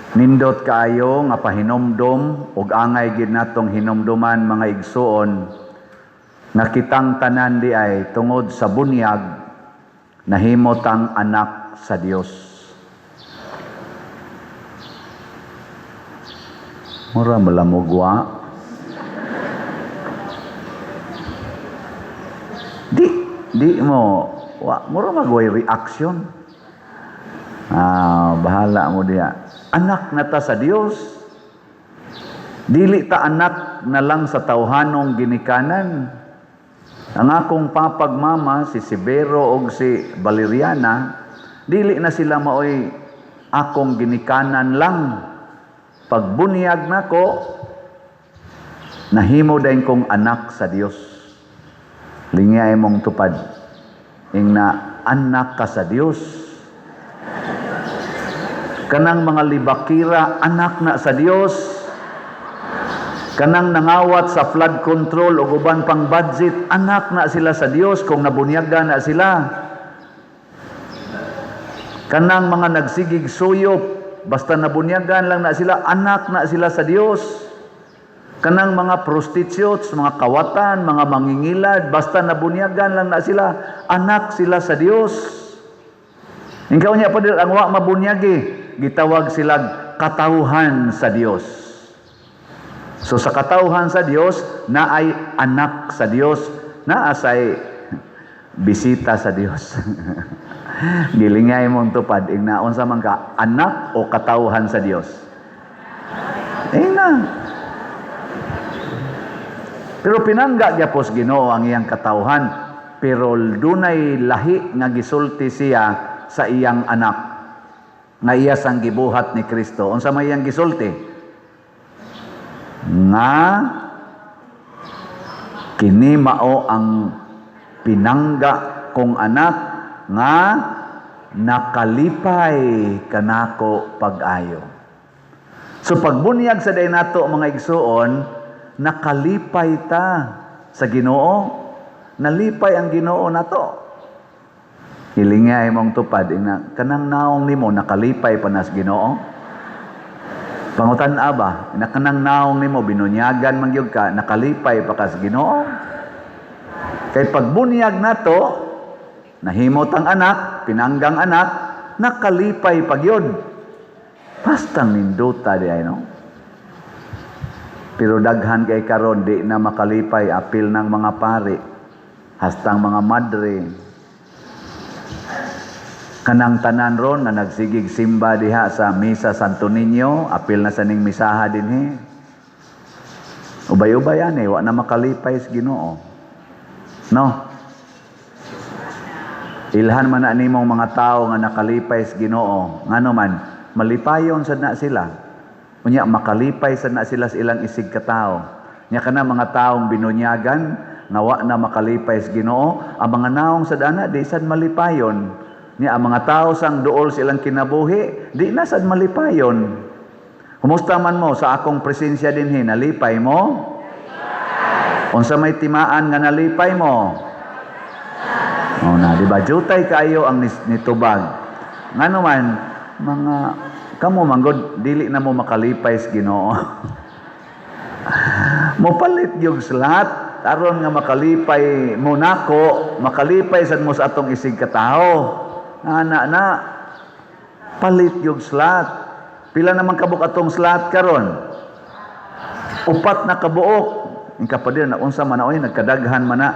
Nindot kaayo nga pahinomdom ug angay gid natong hinumduman, mga igsuon, nga kitang tanan di ay tungod sa bunyag nahimo tang anak sa Dios. Mura malamugwa. Di di mo wa mura magway reaction. Ah, bahala mo diya. Anak na ta sa Dios. Dili ta anak na lang sa tawhanong ginikanan. Ang akong papag mama, si Severo og si Valeriana, dili na sila maoy akong ginikanan lang. Pagbunyag nako, nahimo dayon kong anak sa Dios. Lingya imong tupad. Ingna, anak ka sa Dios. Kanang mga libakira, anak na sa Dios. Kanang nangawat sa flood control o uban pang budget, anak na sila sa Dios kung nabunyagan na sila. Kanang mga nagsigig suyop, basta nabunyagan lang na sila, anak na sila sa Dios. Kanang mga prostitutes, mga kawatan, mga mangingilad, basta nabunyagan lang na sila, anak sila sa Dios. Ikaw niya pa ang wa mabunyagi, gitawag sila katawhan sa Dios. So sa katawhan sa Dios, naay anak sa Dios, naasay bisita sa Dios. Gilingay mong tupad, ingna unsa man ka, anak o katawhan sa Dios? Ingna. Pero pinangga gyapos Ginoo ang iyang katawhan, pero dunay lahi nga gisulti siya sa iyang anak nga iya sang gibuhat ni Kristo. Unsa may iyang gisulti? Nga kini mao ang pinangga kong anak nga nakalipay kanako pag-ayo. So pagbunyag sa day nato, mga igsuon, nakalipay ta sa Ginoo. Nalipay ang Ginoo nato. Hilingay mong tupad, ina, kanang naong nimo nakalipay pa nas Ginoo. Pangutan-a ba, ina, kanang naong nimo binunyagan man gyud ka, nakalipay pa ka sa Ginoo? Kay pagbunyag nato, nahimot ang anak, pinanggang anak, nakalipay pa gyud. Basta ninduta di ay, no? Pero daghan kay karon di na makalipay, apil ng mga pari, hastang mga madre. Kanang tanan ron na nagsigig simba diha sa misa Santo Niño, apil na sa ning misaha dinhi. Ubay-ubay ani, wa na makalipay sa Ginoo. No? Ilhan man na nimong mga tao nga nakalipay sa Ginoo. Ngano man, malipayon sad na sila. Unya makalipay sad na sila sa ilang isig katao. Nya kana mga taong binunyagan nga wa na makalipay sa Ginoo, ang mga naong sad ana di sad malipayon. Nya ang mga tao sang duol sa ilang kinabuhi, di na sad malipayon. Kumusta man mo sa akong presensya dinhi, nalipay mo? Unsa may timaan nga nalipay mo? O na, di ba? Jutay kayo ang nitubag. Ngano man, mga kamo manggod dili na mo makalipay sa Ginoo. Mopalit yung lahat aron nga makalipay mo nako, makalipay sad mo sa atong isig katawo. Ana na palit yung slot. Pila naman kabuk atong slot karon? 4 na kabuok. Inka pa din na unsa man na oy, nagkadaghan man na.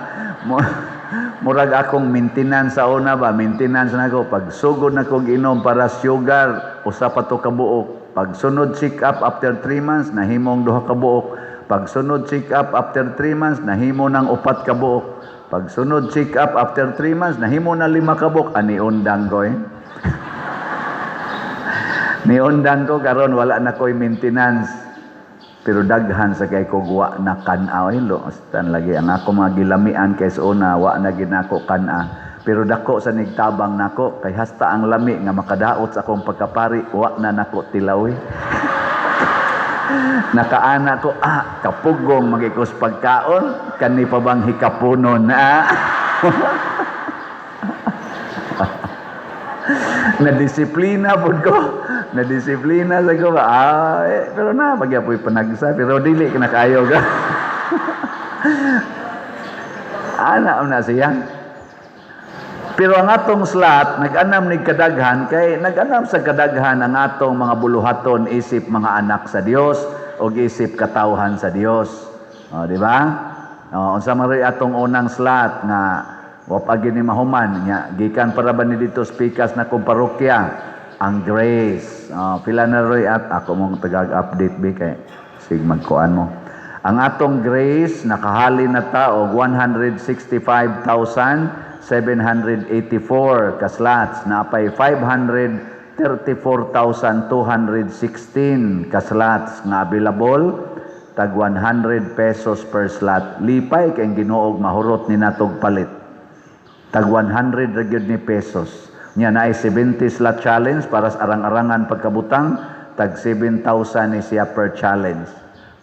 Murag akong maintenance sa una ba, maintenance na ako. Pag sugod na kog inom para sugar, usa pa to kabuok. Pag sunod check up after 3 months, nahimong 2 kabuok. Pag sunod check up after 3 months, nahimo ng 4 kabuok. Pag sunod check up after 3 months, nahimo na 5 kabuok. Ani undang ko eh. Niundang ko karon wala na ko'y maintenance. Pero daghan sa kay ko wa na kan-a oy lo. Astan lagi ang ako mga gilamian kay sa una wa na ginako kan-a. Pero dako sa nigtabang nako kay hasta ang lami nga makadaot sa akong pagkapari wa na nako tilaw eh. Nakaana ko, kapugong magikos pagkaon, kani pa bang hikapunon na? Na disiplina pud ko. Na disiplina sa ko ba? Ah, eh, pero na pagyapoy panagsa, pero dili ka na kaayo ga. Ana na siya. Pero ang atong slot, nag-anam ni kadaghan, kay nag-anam sa kadaghan ang atong mga buluhaton isip mga anak sa Dios o isip katawhan sa Dios. O, di ba? O, unsa man rin atong unang slot nga wa pa gyud ni mahuman nya, gikan para ba ni dito speakers na kong parokya ang Grace. O, pila na roy at ako mong tagag update bi kay sig magkuan mo. Ang atong Grace, nakahalin na ta og 165,784 ka slots, napay 534,216 ka slots nga available, tag 100 pesos per slot. Lipay kay Ginoog mahurot ni natog palit. Tag 100 ra gyud ni pesos. Nya naay 70 slot challenge para sa arang-arangan pagkabutang, tag 7,000 ni siya per challenge.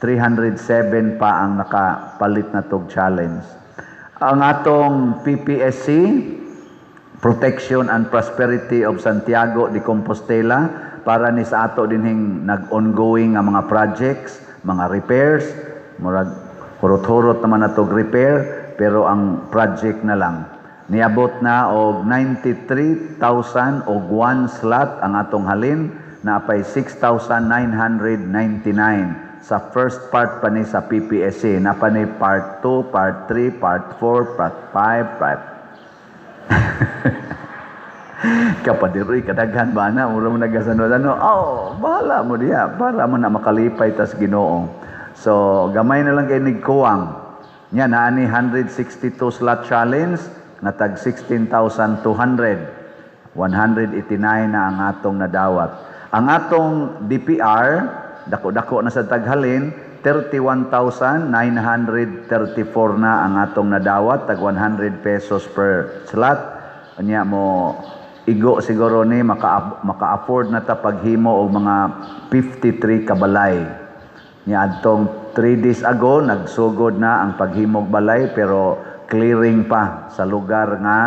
307 pa ang nakapalit na tog challenge. Ang atong PPSC, Protection and Prosperity of Santiago de Compostela, para ni sa ato dinhing nag-ongoing nga mga projects, mga repairs, murag hurot-hurot naman natog repair, pero ang project na lang. Niabot na og 93,000 og one slot ang atong halin, naapay 6,999 sa first part pa ni sa PPSC. Napa ni part 2, part 3, part 4, part 5, part kapadiroy kadaghan ba na mura mo nagasanod ano. Oh, bahala mo diya para mo na makalipay tas Ginoo. So gamay na lang kay nigkuwang nya naa ni 162 slot challenge nga tag 16,200. 189 na ang atong nadawat. Ang atong DPR, dako-dako na sa taghalin, 31,934 na ang atong nadawat, tag 100 pesos per slot. Unya mo igo siguro ni maka-afford na ta paghimo og mga 53 kabalay. Nya adtong 3 days ago nagsugod na ang paghimog balay, pero clearing pa sa lugar nga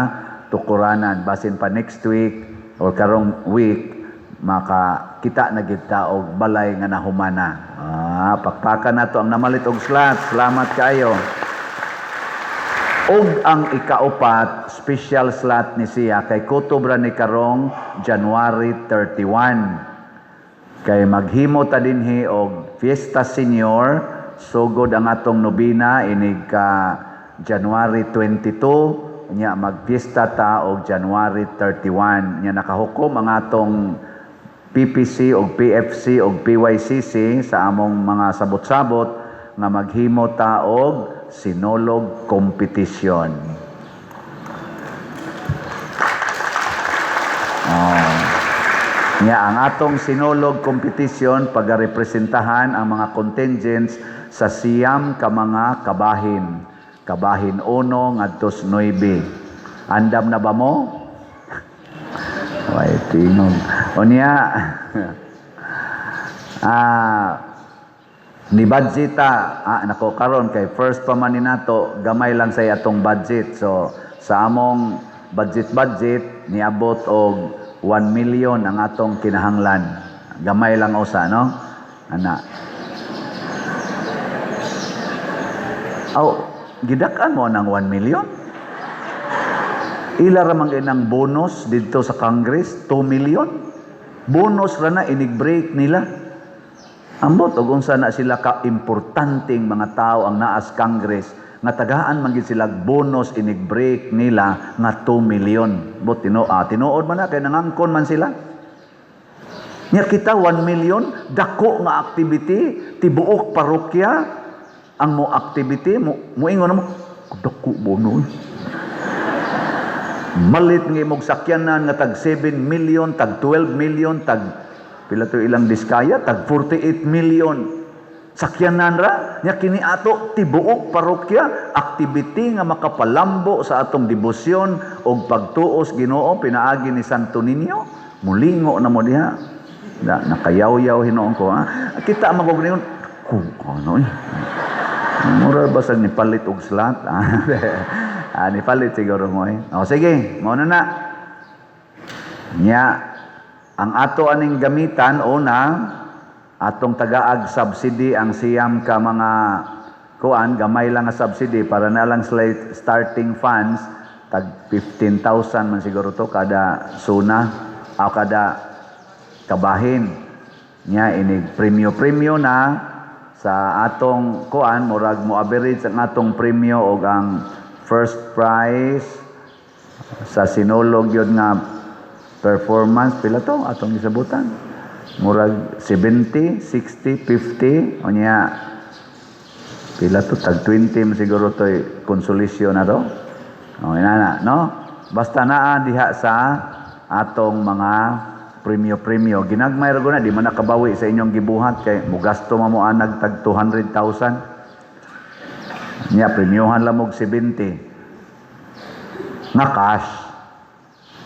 tukuranan. Basin pa next week or karong week makakita na gid ta og balay nga nahumana. Ah, pakpakan nato ang namalit og slot. Salamat kaayo. Og ang ikaupat, special slot ni siya kay kutob ra ni karong January 31. Kay maghimo ta dinhi og Fiesta Senior, sugod ang atong nobina inig ka January 22, nya magfiesta ta og January 31. Nya nakahukom ang atong PPC og PFC og PYCC sa among mga sabot-sabot nga maghimo ta og Sinulog competition. Oh. Nya ang atong Sinulog competition, pagarepresentahan ang mga contingents sa 9 ka mga kabahin. Kabahin 1 ngadto sa 9. Andam na ba mo? Way tingog. Unya ni budget ta, nako, karon kay first pa man ni nato, gamay lang sa atong budget. So sa among budget budget niabot og 1 million ang atong kinahanglan. Gamay lang usa, no, ana. Aw, gidak-an mo ng 1 million. Ila ra man inang bonus didto sa Congress, 2 million bonus ra na inig break nila. Ambot og unsa na sila ka importanteng mga tao ang naas Congress nga tagaan man gid sila bonus inig break nila nga 2 million. Bot tinuod man na kay nangangkon man sila. Nya kita 1 million, dako nga activity, tibuok parokya ang mo activity mo, moingon mo dako bonus. Malit nga imong sakyanan nga tag 7 million, tag 12 million, tag pila to ilang diskaya, tag 48 million. Sakyanan ra, nya kini ato tibuok parokya activity nga makapalambo sa atong debosyon og pagtuos Ginoo pinaagi ni Santo Niño. Mulingo na mo diha. Da, nakayaw-yaw hinuon ko ha. Kita magog ningon ku ano eh. Mura basag ni palit og slot. Ah, ni palit siguro mo eh. O sige, mao na na. Nya Ang ato aning gamitan, una, atong tagaag subsidy ang 9 ka mga kuan, gamay lang nga subsidy para na lang sila starting funds, tag 15,000 man siguro to kada suna o kada kabahin nya. Inig premyo-premyo na sa atong kuan, murag mo average ang atong premyo og ang first prize sa Sinulog yun nga performance, pila to atong gisabutan, murag 70, 60, 50, unya pila to, tag 20 man siguro to consolation na to. O inana, no? Basta naa diha sa atong mga premyo-premyo, ginagmay ra na, di man nakabawi sa inyong gibuhat kay mugasto man mo anag tag 200,000 nya premyohan lang og 70 nga cash.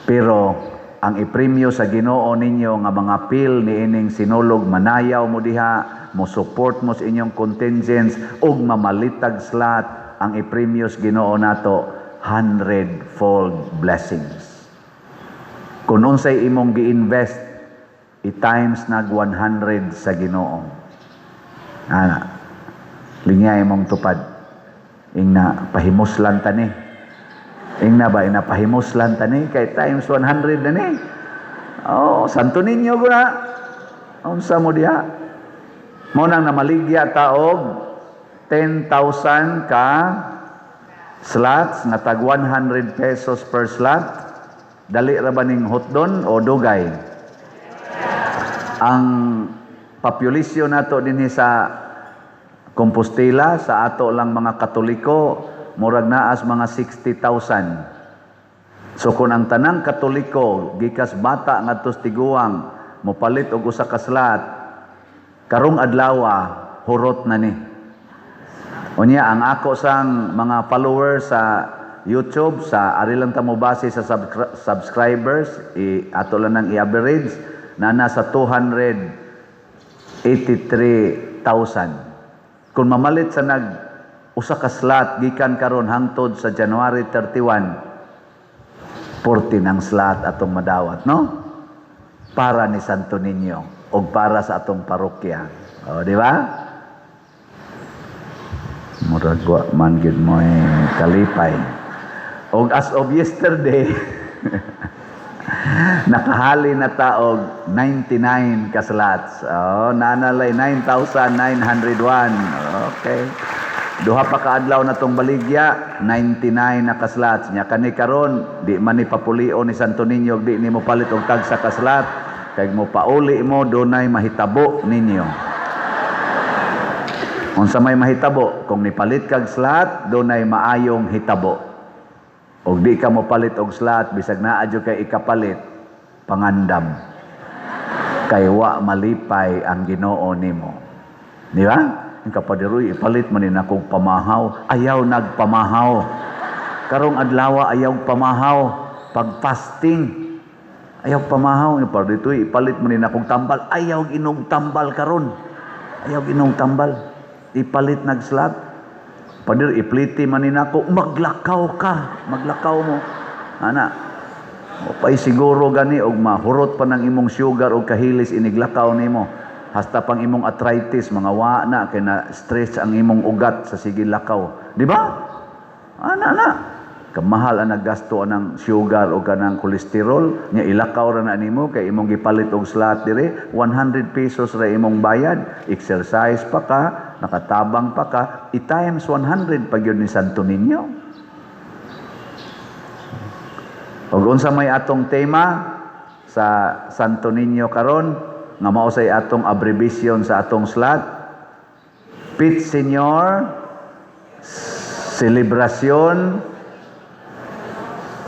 Pero ang ipremyo sa Ginoo ninyo nga mga pil niining Sinulog, manayaw mo diha, mo support mo sa inyong contingents ug mamalitag slot, ang ipremyo sa Ginoo nato, hundredfold blessings. Kung unsay imong gi-invest, i-times nag 100 sa Ginoo. Ana, linya imong tupad. Ingna pahimuslan ta ni. Ingna ba, ina pahimuslan ta ni kay times 100 na ni. Oh, Santo Niño guna. Unsa mo diha? Mo nang namaligya ta og 10,000 ka slots nga tag 100 pesos per slot. Dali ra ba ning hotdon o dugay? Ang populasyon nato dinhi sa Compostela, sa ato lang mga Katoliko, murag naas mga 60,000. So kung ang tanang Katoliko gikas bata ngadto sa tiguang mopalit og usa ka slot karong adlaw, hurot na ni. Unya ang ako sang mga followers sa YouTube, sa ari lang ta mo base sa subscribers, i ato lang nang i-average na nasa 283,000. Kung mamalit sa nag usa ka slot gikan karon hangtod sa January 31, 14 ang slot atong madawat, no? Para ni Santo Niño og para sa atong parokya. O, di ba? Murag wa man gid mo eh, kalipay. Og as of yesterday, nakahali na ta og 99 ka slots. Oh, nanalay 9,901. Okay. Duha pa ka adlaw na tong baligya, 99 na ka slots. Nya kani karon, di man ni papulio ni Santo Niño, di nimo palit og tagsa ka slot. Kay mo pauli mo, dunay mahitabo ninyo. Unsa may mahitabo? Kung nipalit kag slot, dunay maayong hitabo. Og di ka mo palit og slot, bisag naa jud kay ikapalit, pangandam. Kay wa malipay ang Ginoo nimo. Di ba? Ang kapadiroy, ipalit man ni nakong pamahaw. Ayaw nagpamahaw. Karong adlaw ayaw pamahaw. Pag fasting, ayaw pamahaw. Yung dito, ipalit mo ni nakong tambal. Ayaw inog tambal karon. Ayaw inog tambal. Ipalit nag slot. Padir, ipliti man ni nako, maglakaw ka. Maglakaw mo. Ana, o pay siguro gani og mahurot pa ng imong sugar og kahilis iniglakaw nimo. Hasta pang imong arthritis mga wa na kay na stress ang imong ugat sa sige lakaw. Di ba? Ana na. Kamahal ang naggasto anang sugar o kanang kolesterol nya ilakaw ra na nimo kay imong gipalit og slot dire, 100 pesos ra imong bayad, exercise pa ka, nakatabang pa ka, i times 100 pag yun ni Santo Niño. Og unsa may atong tema sa Santo Niño karon nga mao say atong abbreviation sa atong slot? Pit Senior Celebration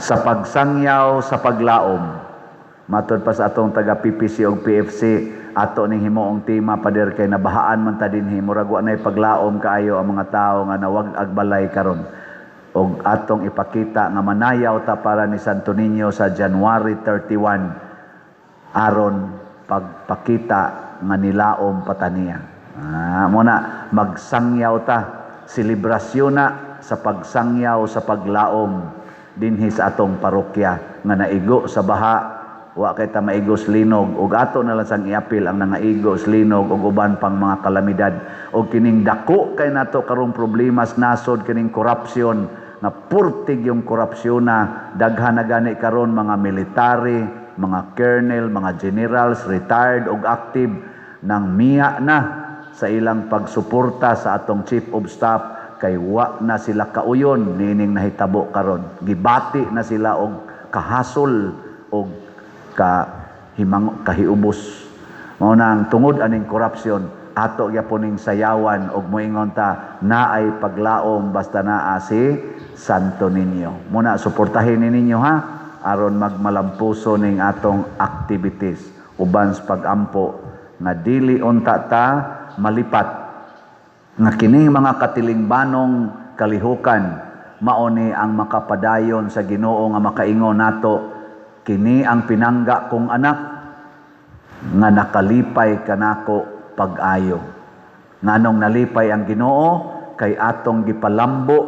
sa pagsangyaw sa paglaom. Matod pa sa atong taga PPC og PFC, ato ning himuong tema, pader, kay nabahaan man ta dinhi, murag wa nay paglaom kaayo ang mga tawo nga nawag agbalay karon. Og atong ipakita nga manayaw ta para ni Santo Niño sa January 31 aron pagpakita nga nilaom pa ta niya. Ah, mo na magsangyaw ta, selebrasyon na sa pagsangyaw sa paglaom dinhi sa atong parokya nga naigo sa baha. Wa kay ta maigos linog ug ato na lang sang iapil ang nangaigos linog ug uban pang mga kalamidad og kining dako kay nato karong problema sa nasod, kining corruption nga purtig yung korupsyon na daghan na gani karon, mga military, mga colonel, mga generals, retired ug active, nang miya na sa ilang pagsuporta sa atong chief of staff kay wa na sila kauyon niining nahitabo karon. Gibati na sila og kahasol og kahimang kahiubos. Mao nang tungod aning corruption, ato gyapon ning sayawan og moingon ta naay paglaom basta naa si Santo Niño. Muna suportahin ni ninyo ha, aron magmalampuso ning atong activities uban sa pagampo nga dili unta ta malipat nga kining mga katilingbanong kalihukan mao ni ang makapadayon sa Ginoo nga makaingon nato, "Kini ang pinangga kong anak nga nakalipay kanako pag-ayo." Nganong nalipay ang Ginoo? Kay atong gipalambo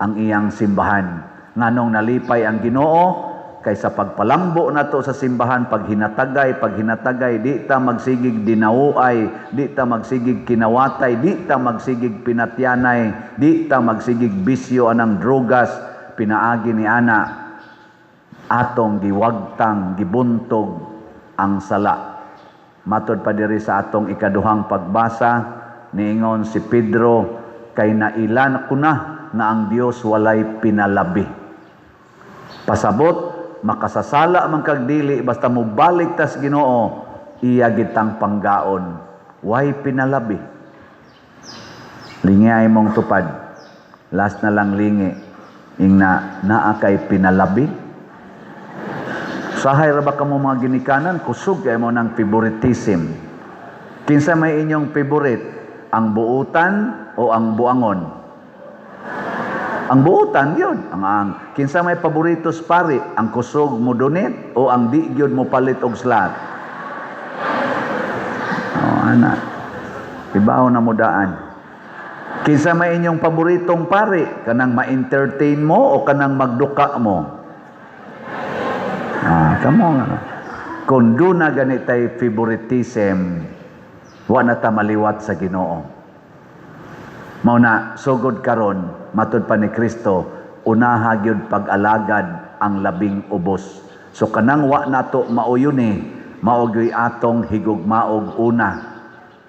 ang iyang simbahan. Nganong nalipay ang Ginoo? Kay sa pagpalambo nato sa simbahan, paghinatagay, paghinatagay, di ta magsigig dinaway, di ta magsigig kinawatay, di ta magsigig pinatyanay, di ta magsigig bisyo anang drogas, pinaagi ni ana atong giwagtang, gibuntog ang sala. Matod pa diri sa atong ikaduhang pagbasa, niingon si Pedro, "Kay nailan ko na nga ang Dios walay pinalabi." Pasabot, makasasala man kag dili, basta mobalik tas Ginoo, iya gitang panggaon. Way pinalabi. Lingi ay mong tupad. Last na lang lingi. Ingna, naa kay pinalabi. Sahay ra ba kamo mga ginikanan, kusog kay mo ng favoritism. Kinsa may inyong favorite? Ang buutan o ang buangon? Ang buutan yun. Ang kinsa may paborito sa pari, ang kusog mo donate o ang di gyud mo palit og slot? Oh, ana. Ibaw na mo daan. Kinsa may inyong paboritong pari, kanang ma-entertain mo o kanang magduka mo? Ah, kamo nga. Kung duna gani tay favoritism, wa na ta maliwat sa Ginoo. Mao na sugod karon, matud pa ni Kristo, unaha gyud pag-alagad ang labing ubos. So kanang wa nato mauyon ni, mao gyud atong higugmaog una.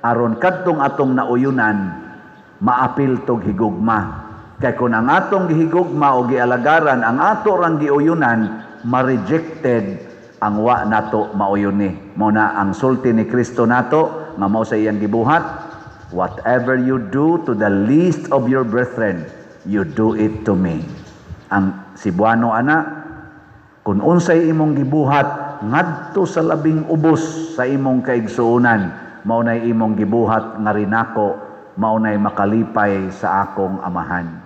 Aron kadtong atong nauyunan, maapil tog higugma. Kay kung ang atong gihigugma o gialagaran ang ato rang giuyunan, ma-rejected ang wa nato mauyon ni. Mao na ang sulti ni Kristo nato nga mao sa iyang gibuhat, "Whatever you do to the least of your brethren, you do it to me." Ang Cebuano ana, kung unsay imong gibuhat ngadto sa labing ubos sa imong kaigsuonan, mao nay imong gibuhat nga rinako, mao nay makalipay sa akong Amahan.